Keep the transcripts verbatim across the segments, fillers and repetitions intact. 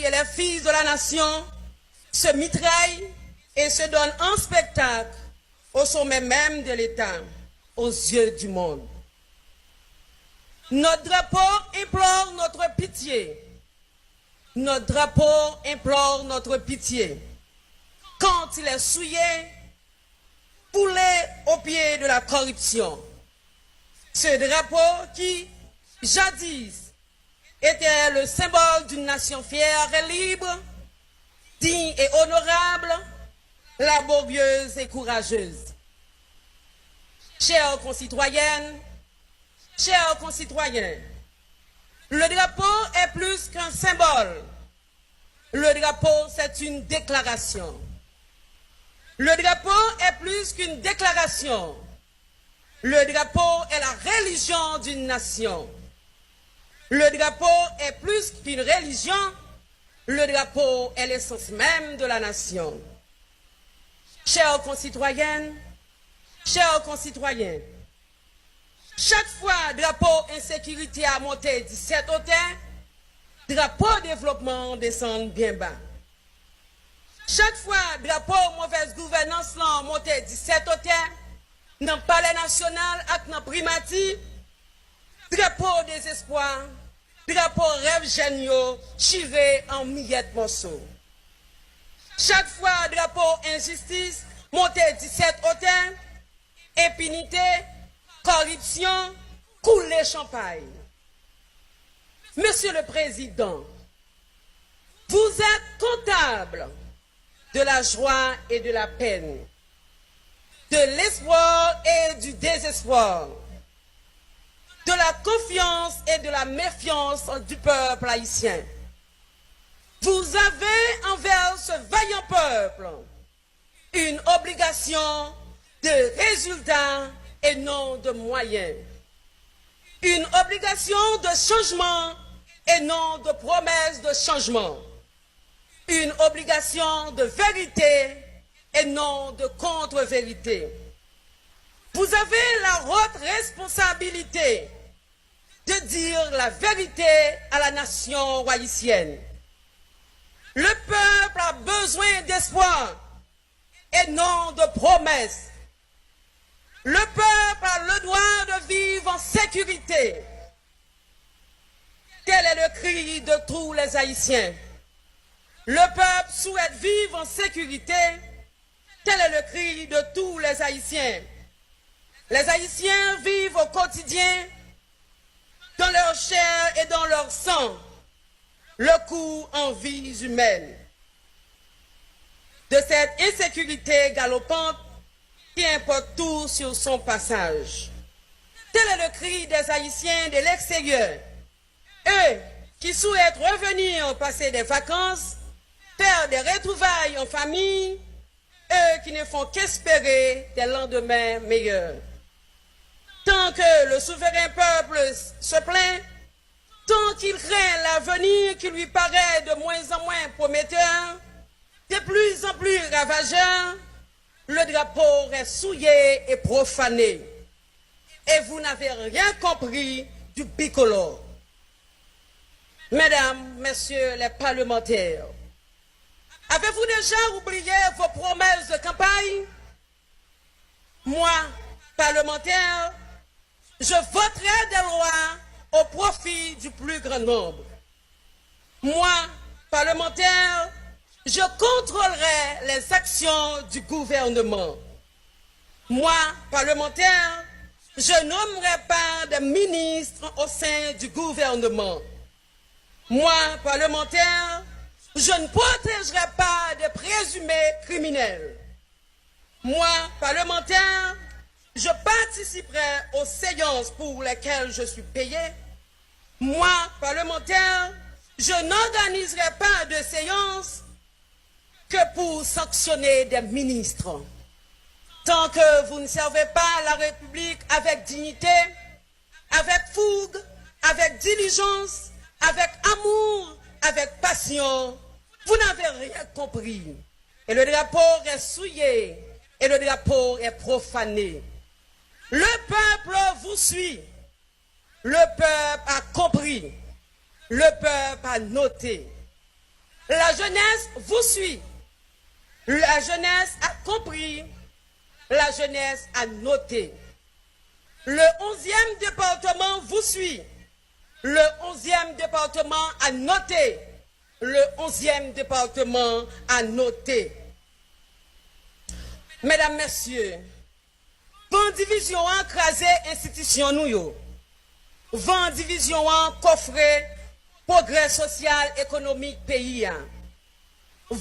et les filles de la nation se mitraillent et se donnent en spectacle au sommet même de l'État, aux yeux du monde. Notre drapeau implore notre pitié. Notre drapeau implore notre pitié. Quand il est souillé, foulé aux pieds de la corruption. Ce drapeau qui, jadis, était le symbole d'une nation fière et libre, digne et honorable, laborieuse et courageuse. Chères concitoyennes, chers concitoyens, le drapeau est plus qu'un symbole. Le drapeau, c'est une déclaration. Le drapeau est plus qu'une déclaration. Le drapeau est la religion d'une nation. Le drapeau est plus qu'une religion. Le drapeau est l'essence même de la nation. Chères concitoyennes, chers concitoyens, chaque fois drapeau ensekirite a monte disèt otè, drapeau développement an desann byen ba. Chak fwa drapo movèz gouvènans lan monte disèt otè, nan Palè Nasyonal ak nan Primati, drapo dezespwa, drapo rèv jèn yo chire an miyèt mòso. Chak fwa drapo enjistis monte disèt otè, enpinite, kòripsyon, koule chanpay. Monsieur le Président, vous êtes comptable de la joie et de la peine, de l'espoir et du désespoir, de la confiance et de la méfiance du peuple haïtien. Vous avez envers ce vaillant peuple une obligation de résultat et non de moyens, une obligation de changement et non de promesse de changement, une obligation de vérité et non de contre-vérité. Vous avez la haute responsabilité de dire la vérité à la nation haïtienne. Le peuple a besoin d'espoir et non de promesses. Le peuple a le droit de vivre en sécurité. Tel est le cri de tous les Haïtiens. Le peuple souhaite vivre en sécurité. Tel est le cri de tous les Haïtiens. Les Haïtiens vivent au quotidien, dans leur chair et dans leur sang, le coût en vies humaines de cette insécurité galopante qui emporte tout sur son passage. Tel est le cri des Haïtiens de l'extérieur, eux qui souhaitent revenir passer des vacances, faire des retrouvailles en famille, eux qui ne font qu'espérer des lendemains meilleurs. Tant que le souverain peuple se plaint, tant qu'il craint l'avenir qui lui paraît de moins en moins prometteur, de plus en plus ravageur, le drapeau est souillé et profané. Et vous n'avez rien compris du bicolore. Mesdames, Messieurs les parlementaires, avez-vous déjà oublié vos promesses de campagne ? Moi, parlementaire, je voterai des lois au profit du plus grand nombre. Moi, parlementaire, je contrôlerai les actions du gouvernement. Moi, parlementaire, je nommerai pas de ministres au sein du gouvernement. Moi, parlementaire, je ne protégerai pas de présumés criminels. Moi, parlementaire, je participerai aux séances pour lesquelles je suis payé. Moi, parlementaire, je n'organiserai pas de séance que pour sanctionner des ministres. Tant que vous ne servez pas la République avec dignité, avec fougue, avec diligence, avec amour, avec passion, vous n'avez rien compris. Et le drapeau est souillé, et le drapeau est profané. Le peuple vous suit. Le peuple a compris. Le peuple a noté. La jeunesse vous suit. La jeunesse a compris. La jeunesse a noté. Le onzième département vous suit. Le onzième département a noté. Le onzième département a noté. Medam, mesye, van divizyon an kraze enstitisyon nou yo. Van divizyon an kofre pwogrè sosyal, ekonomik peyi a.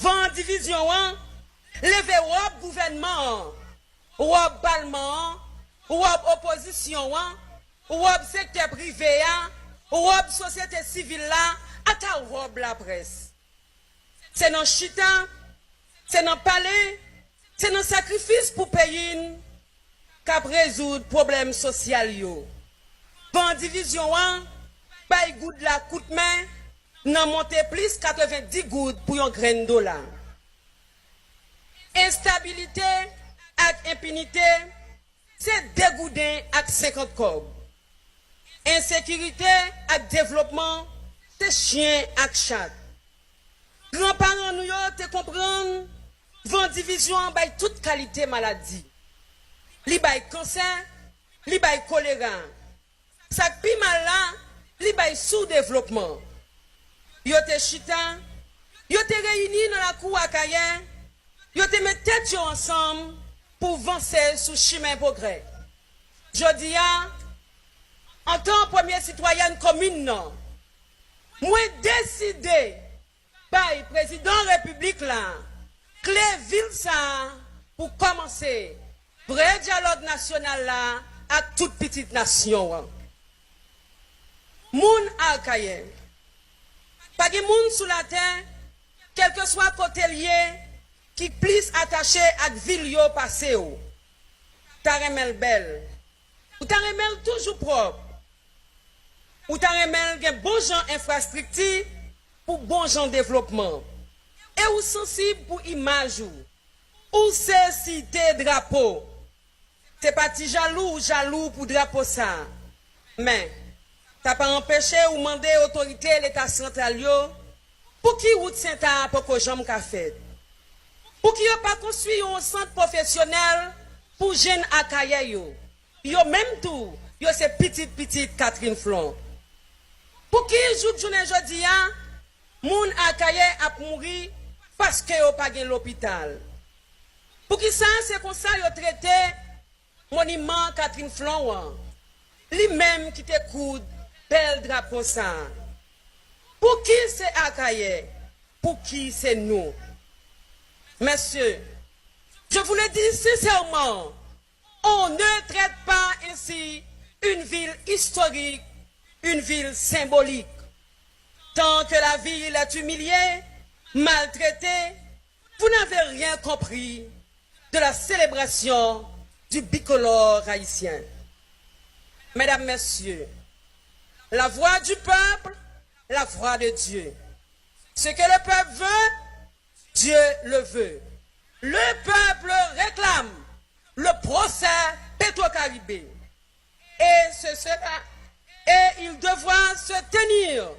Van divizyon an leve wòb gouvènman an, wòb palman an, wòb opozisyon an, wòb sektè prive a, wòb sosyete sivil la, ata wòb laprès. Se nan chita, se nan pale, se nan sakrifis pou peyi n k ap rezoud pwoblèm sosyal yo. Van divizyon an bay goud la kout men nan monte plis katrevendi goud pou yon grenn dola. Enstabilite ak enpinite se de gouden ak senkant kòb. Ensekirite ak devlopman se chen ak chat. Granparan nou yo te konprann van divizyon an bay tout kalite maladi. Li bay kansè, li bay kolera. Sa k pi mal la, li bay soudevlopman. Yo te chita, yo te reyini nan lakou Akayè, yo te met tèt yo ansanm pou vanse sou chimen pwogrè. Jodi a, antan premye sitwayèn komin nan, mwen deside bay prezidan repiblik la kle vil sa a pou kòmanse vrè dyalòg nasyonal la ak tout pitit nasyon an. Moun Akayè, pa gen moun sou latè, kèlkeswa kote l ye, ki plis atache ak vil yo pase w. Ou ta renmen l bèl. Ou ta renmen l toujou pwòp. Ou ta renmen l gen bon jan enfrastrikti pou bon jan devlopman. E ou sansib pou imaj ou. Ou se site drapo. Se pa ti jalou ou jalou pou drapo sa a. Men, sa pa anpeche ou mande otorite Leta santral yo, pouki wout Senta a poko janm ka fèt? Pouki yo pa konstwi yon sant pwofesyonèl pou jèn Akayè yo? Yo menm tou, yo se pitit pitit Catherine Flon. Pouki jouk jounen jodi a, moun Akayè ap mouri paske yo pa gen lopital? Poukisa se konsa yo trete moniman Catherine Flon an, li menm ki te koud bèl drapo sa a? Pouki se Akayè? Pouki se nou? Messieurs, je vous le dis sincèrement, on ne traite pas ainsi une ville historique, une ville symbolique. Tant que la ville est humiliée, maltraitée, vous n'avez rien compris de la célébration du bicolore haïtien. Mesdames, Messieurs, la voix du peuple, la voix de Dieu. Ce que le peuple veut, Dieu le veut. Le peuple réclame le procès Petro-Caribe. Et ce sera, et il devra se tenir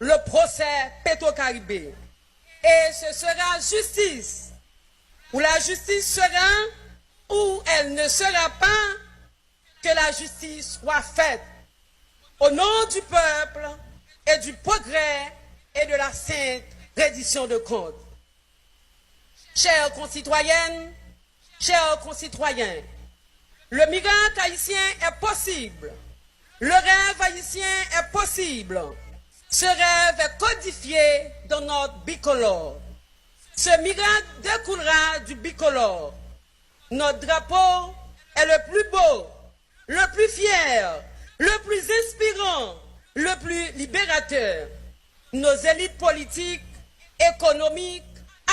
le procès Petro-Caribe. Et ce sera justice, ou la justice sera, ou elle ne sera pas, que la justice soit faite. Au nom du peuple et du progrès et de la sainte reddition de comptes. Chères concitoyennes, chers concitoyens, le miracle haïtien est possible. Le rêve haïtien est possible. Ce rêve est codifié dans notre bicolore. Ce miracle découlera du bicolore. Notre drapeau est le plus beau, le plus fier, le plus inspirant, le plus libérateur. Nos élites politiques, économiques,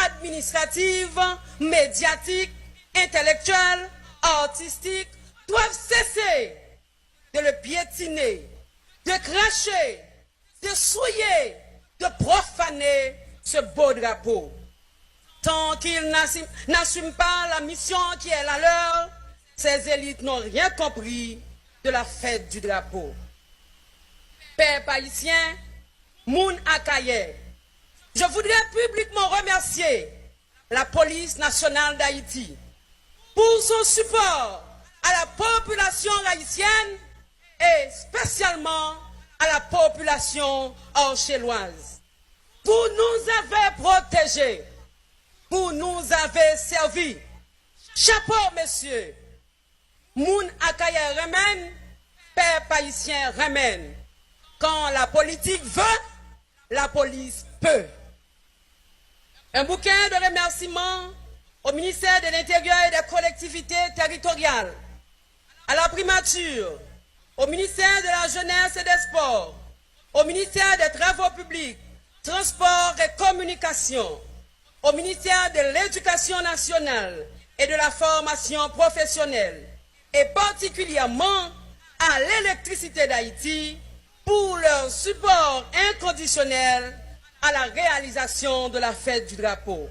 administratives, médiatiques, intellectuelles, artistiques doivent cesser de le piétiner, de cracher, de souiller, de profaner ce beau drapeau. Tant qu'ils n'assument, n'assument pas la mission qui est la leur, ces élites n'ont rien compris de la fête du drapeau. Pèp ayisyen, moun Akayè, Je voudrais publiquement remercier la Police nationale d'Haïti pour son support à la population haïtienne et spécialement à la population orchelloise. Pour nous avoir protégés, pour nous avoir servi. Chapeau, messieurs! Moun Akayè renmen n, pèp ayisyen renmen n. Quand la politique veut, la police peut. Un bouquet de remerciements au ministère de l'Intérieur et des Collectivités territoriales, à la primature, au ministère de la Jeunesse et des Sports, au ministère des Travaux publics, Transports et Communications, au ministère de l'Éducation nationale et de la formation professionnelle, et particulièrement à l'Électricité d'Haïti pour leur support inconditionnel à la réalisation de la fête du drapeau.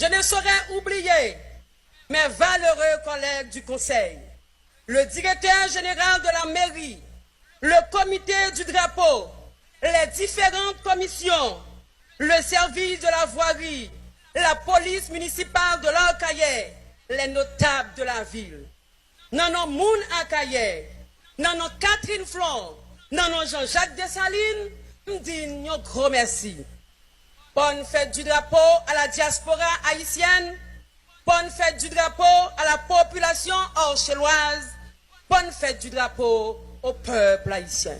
Je ne saurais oublier mes valeureux collègues du Conseil, le directeur général de la mairie, le comité du drapeau, les différentes commissions, le service de la voirie, la police municipale de l'Arcahaie, les notables de la ville. Nan non moun Akayè, nan non Catherine Flon, nan non Jean-Jacques Dessalines, m di n yon gwo mèsi. Bonne fête du drapeau à la diaspora haïtienne. Bonne fête du drapeau à la population orchelloise. Bonne fête du drapeau au peuple haïtien.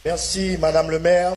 Merci, Madame le maire.